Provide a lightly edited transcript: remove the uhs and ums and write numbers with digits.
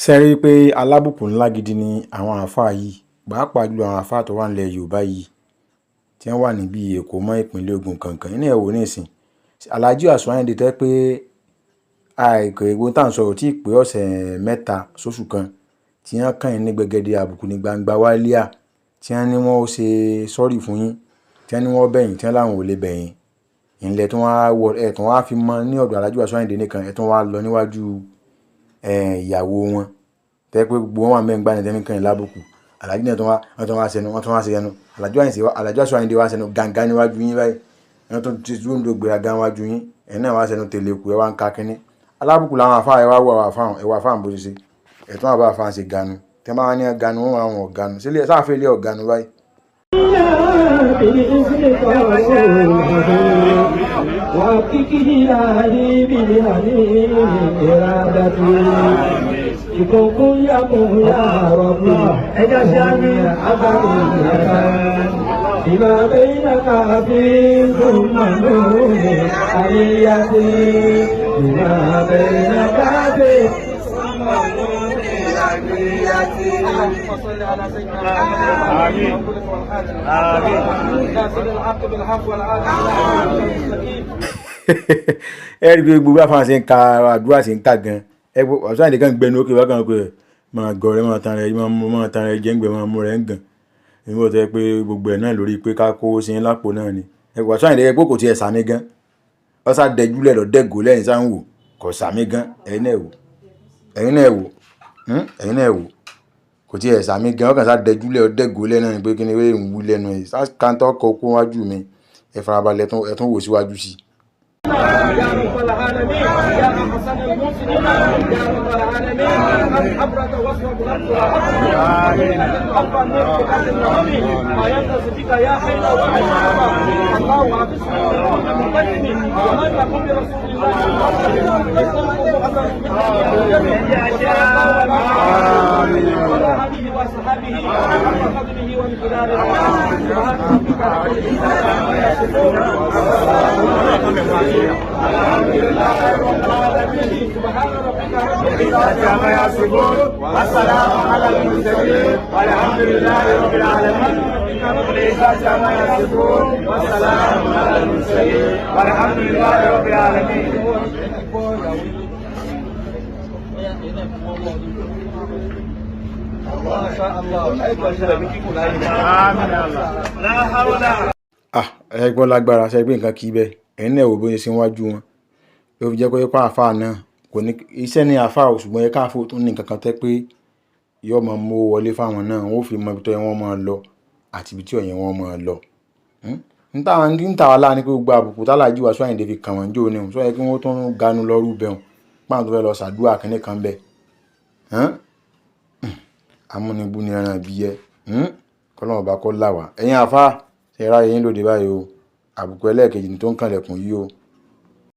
Ṣé ẹ rí i pé alábùkù ńlá gidi ni àwọn àáfàá yìí, pàápàá jùlọ àwọn àáfàá tó wà nílẹ̀ Yorùbá yìí tí wọ́n wà níbi Èkó mọ́ ìpínlẹ̀ Ògùn kankan. Ẹ̀yin náà ẹ wò ó nísìnyí. Alhaji Wasiu Ayinde tó jẹ́ pé àìkò ewu tá à ń sọ̀rọ̀ tí ì pé ọ̀sẹ̀ mẹ́ta sóṣù kan tí wọ́n kàn yín ní gbẹgẹdẹ àbùkù ní gbangba wálíà, tí wọ́n ní wọ́n ó ṣe sorry fún yín, tí wọ́n ní wọ́n bẹ̀ yín, tí wọ́n láwọn ò lè bẹ̀ yín. Ìnlẹ̀ tí wọ́n á wọ ẹ̀ tí wọ́n á fi mọ́ ní ọ̀dọ̀ Alhaji Wasiu Ayinde nìkan, ẹ̀ tún wá lọ níwájú ìyàwó wọn. Tó jẹ́ pé gbogbo wọn wà ńbẹ̀ ńgbà náà tí wọ́n fi ń kàn yín lábùkù. Alhaji náà tún wá, wọ́n tún wá ṣẹnu, wọ́n tún wá ṣe ẹnu. Alhaji Wasiu Ayinde wá ṣẹnu gàǹgà níwájú yín báyìí. Wọ́n tún ti dúró gbéraga níwájú yín. Ẹ̀yin náà wá ṣẹnu tẹ̀lé kù, ẹ wá ń ka kínní. Alábùkù làwọn àfáà, ẹ wá wo àwọn àfáà, ẹ wo àfáà bó ṣe ṣe. Ẹ̀ tún wá bá àfáà ṣe ganu. Tí wọ́n bá wá ní ganu, wọ́n máa wọn ganu. Ṣé sáà fẹ́ ilé ọ̀ganu báyìí? بما بينك ثم نور علية بما بينك ثم نور علية. اللهم صل على سيدنا محمد. آمين. ناصر الحق بالحق والعافية المستقيم. Ẹ rí i pé gbogbo àfáà ṣe ń ka àdúrà ṣe ń kà gan. Ẹ gbọ́ Wasiu Ayinde kan gbẹnu ókè wákàn pé máa gọ̀ rẹ, máa tan rẹ, máa mú, máa tan rẹ jẹ́ ń gbẹ, máa mú rẹ ń gàn. Nígbà tó jẹ́ pé gbogbo ẹ̀ náà lórí pé ká kó sí lápò náà ni. Ẹ Wasiu Ayinde pé kò tiẹ̀ sàmì gan. Ó sá dẹjúlẹ̀ lọ dẹ́gò lẹ́yìn sáà ń wò. Kò sàmì gan. Ẹ̀yin náà ẹ wò. Ẹ̀yin náà ẹ wò. Ẹ̀yin náà ẹ wò. Kò tiẹ̀ sàmì gan. Ó kàn sá dẹjúlẹ̀ ó dẹ́gò lẹ́nu náà ni pé kí ni wéè ń wú lẹ́nu ẹ̀. Sá káńtọ́ kọ kó wájú mi. Ẹ farabalẹ̀ ẹ tún wò síwájú sí i. يا رب العالمين، يا احسن المحسنين، يا رب العالمين، ابرك وصفك ابا ما ينقص بك يا حي الله حافظنا المقدم ومن يقوم برسول الله. وعلى آله وصحبه حق قدره ومقداره. سبحان ربك رب العزة عما يصفون. الحمد لله رب العالمين. سبحان ربك رب العزة عما يصفون والسلام على المرسلين والحمد لله رب العالمين. رب العزة عما يصفون والسلام على المرسلين والحمد لله رب العالمين. ما شاء الله. آمين الله لا حول. Ah, ẹ gbọ́ lágbára ṣe pé nǹkan kì í bẹ́ẹ̀. Ẹ̀yin náà wò bó ṣe ṣe níwájú wọn. Ló fi jẹ́ pé pé àáfàá náà kò ní iṣẹ́ ní àáfàá ò, ṣùgbọ́n ẹ káàfó tún ní nǹkan kan tẹ́ pé yóò máa mú owó wọlé fáwọn náà, wọ́n ó fi mọ ibi tó yẹ wọ́n máa lọ àti ibi tí ò yẹ wọ́n máa lọ. Ń ta wá lára ni pé gbogbo àbùkù tí Alhaji Wasiu Ayinde fi kàn wọ́n jó ní òun, sọ yẹ kí wọ́n tún ganu lọ rú bẹ́ẹ̀ páwọn tó fẹ́ lọ ṣàdúrà kínní kan bẹ́ẹ̀. Amúnibú ni ẹran ìbíyẹ. Kọ́lọ́run ọba kó là wá. Ẹ̀yin àáfàá, ṣe ráyè yín lóde báyìí o. Àbùkù ẹlẹ́ẹ̀kejì tó ń kànlẹ̀kùn yìí o.